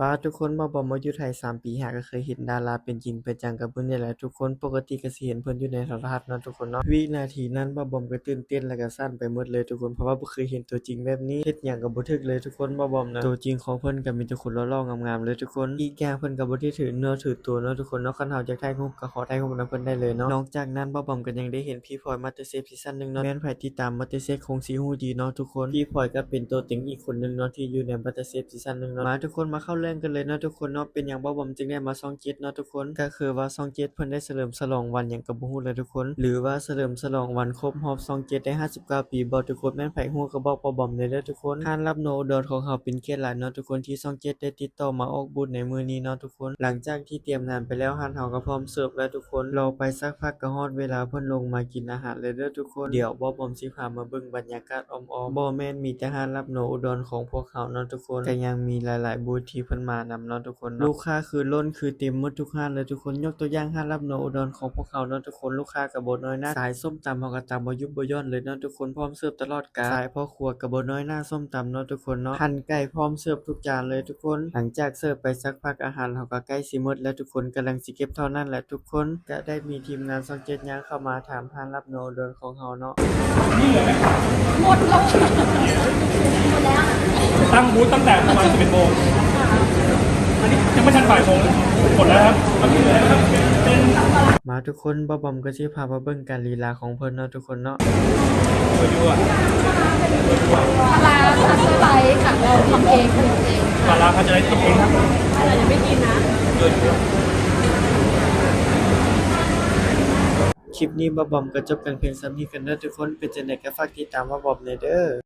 ປ້າ ທຸກຄົນ ບ່າວບອມມາຢູ່ໄທສາມປີ ຫາກໍເຄີຍເຫັນດາລາເປັນຈິງເປັນຈັງກັບມື້ນີ້ແຫຼະທຸກຄົນ. ປົກກະຕິກໍຊິເຫັນເພິ່ນຢູ່ໃນໂທລະທັດເນາະທຸກຄົນເນາະ. ວິນາທີນັ້ນ ບ່າວບອມກໍຕື່ນເຕັ້ນ ແລະ ກໍສັ່ນໄປໝົດເລີຍທຸກຄົນ ເພາະວ່າບໍ່ເຄີຍເຫັນຕົວຈິງແບບນີ້. ເຮັດຫຍັງກໍບໍ່ຖືກເລີຍທຸກຄົນ ບ່າວບອມນະ. ຕົວຈິງຂອງເພິ່ນກໍມີແຕ່ຄົນຫຼໍ່ໆ ງາມໆ ເລີຍທຸກຄົນ. ອີກຢ່າງເພິ່ນກໍບໍ່ໄດ້ຖືເນື້ອຖືຕົວເນາະທຸກຄົນເນາະ. ຄັນເຮົາຢາກຖ່າຍຮູບກໍຂໍຖ່າຍຮູບນຳເພິ່ນໄດ້ເລີຍເນາະ. ນອກຈາກນັ້ນ ບ່າວບອມກໍຍັງໄດ້ເຫັນ ພີ່ພອຍ ມາສເຕີເຊຟ ຊີຊັນໜຶ່ງເນາະ. ແມ່ນໃຜຕິດຕາມ ມາສເຕີເຊຟ ຄົງຊິຮູ້ດີເນາະທຸກຄົນ. ພີ່ພອຍກໍເປັນຕົວເຕັງອີກຄົນໜຶ່ງເນາະ ທີ່ຢູ່ໃນ ມາສເຕີເຊຟ ຊີຊັນໜຶ່ງເນາະ. ມາທຸກຄົນ ມາເຂົ້າເລື່ອງກັນເລີຍເນາະທຸກຄົນເນາະ. ເປັນຫຍັງບ່າວບອມຈຶ່ງໄດ້ມາຊ່ອງເຈັດເນາະທຸກຄົນ? ກໍຄືວ່າຊ່ອງເຈັດເພິ່ນໄດ້ສະເຫຼີມສະຫຼອງວັນຫຍັງກໍບໍ່ຮູ້ແຫຼະທຸກຄົນ ຫຼືວ່າສະເຫຼີມສະຫຼອງວັນຄົບຮອບຊ່ອງເຈັດໄດ້ຫ້າສິບເກົ້າປີບໍທຸກຄົນ? ແມ່ນໃຜຮູ້ກໍບອກບ່າວບອມແດ່ເດີທຸກຄົນ. ຮ້ານລາບນົກອຸດອນຂອງເຮົາເປັນກຽດຫຼາຍເນາະທຸກຄົນ ທີ່ຊ່ອງເຈັດໄດ້ຕິດຕໍ່ມາອອກບູດໃນມື້ນີ້ເນາະທຸກຄົນ. ຫຼັງຈາກທີ່ຕຽມນານໄປແລ້ວ ຮ້ານເຮົາກໍພ້ອມເສີບແລ້ວທຸກຄົນ. ລໍໄປສັກພັກກໍຮອດເວລາເພິ່ນລົງມາກິນອາຫານແລ້ວເດີທຸກຄົນ. ດຽວບ່າວບອມຊິພາມາເບິ່ງບັນຍາກາດອ້ອມໆ. ບໍ່ແມ່ນມີແຕ່ຮ້ານລາບນົກອຸດອນຂອງພວກເຮົາເນາະທຸກຄົນ ກໍຍັງມີຫຼາຍໆບູດທີ່ເພິ່ນມານຳເນາະທຸກຄົນເນາະ. ລູກຄ້າຄືລົ້ນຄືເຕັມໝົດທຸກຮ້ານເລີຍທຸກຄົນ. ຍົກຕົວຢ່າງຮ້ານລາບນົກອຸດອນຂອງພວກເຮົາເນາະທຸກຄົນ ລູກຄ້າກໍບໍ່ນ້ອຍໜ້າ. ສາຍສົ້ມຕຳເຮົາກໍຕຳບໍ່ຢຸດບໍ່ຢ່ອນເລີຍເນາະທຸກຄົນ ພ້ອມເສີບຕະຫຼອດການ. ສາຍພໍ່ຄົວກໍບໍ່ນ້ອຍໜ້າສົ້ມຕຳເນາະທຸກຄົນເນາະ. ຫັນໄກ່ພ້ອມເສີບທຸກຈານເລີຍທຸກຄົນ. ຫຼັງຈາກເສີບໄປສັກພັກ ອາຫານເຮົາກໍໃກ້ຊິໝົດແລ້ວທຸກຄົນ ກຳລັງຊິເກັບເທົ່ານັ້ນແຫຼະທຸກຄົນ ກະໄດ້ມີທີມງານຊ່ອງເຈັດຍ່າງເຂົ້າມາຖາມຮ້ານລາບນົກອຸດອນຂອງເຮົາເນາະ. ໝົດແລ້ວ ຕັ້ງບູດຕັ້ງແຕ່ປະມານສິບເອັດໂມງ ອັນນີ້ຍັງບໍ່ທັນບ່າຍໂມງ ໝົດແລ້ວຄັບ. ມາທຸກຄົນ ບ່າວບອມກໍຊິພາມາເບິ່ງການລີລາຂອງເພິ່ນເນາະທຸກຄົນເນາະ. ປາຮ້າພັດເຕີໄລ ເຮົາທຳເອງ ປາຮ້າພັດເຕີໄລ ທຳເອງ. ຄລິບນີ້ບ່າວບອມກໍຈົບກັນພຽງສ່ຳນີ້ກ່ອນເດີທຸກຄົນ. ເປັນຈັ່ງໃດກໍຝາກຕິດຕາມບ່າວບອມແດ່ເດີ.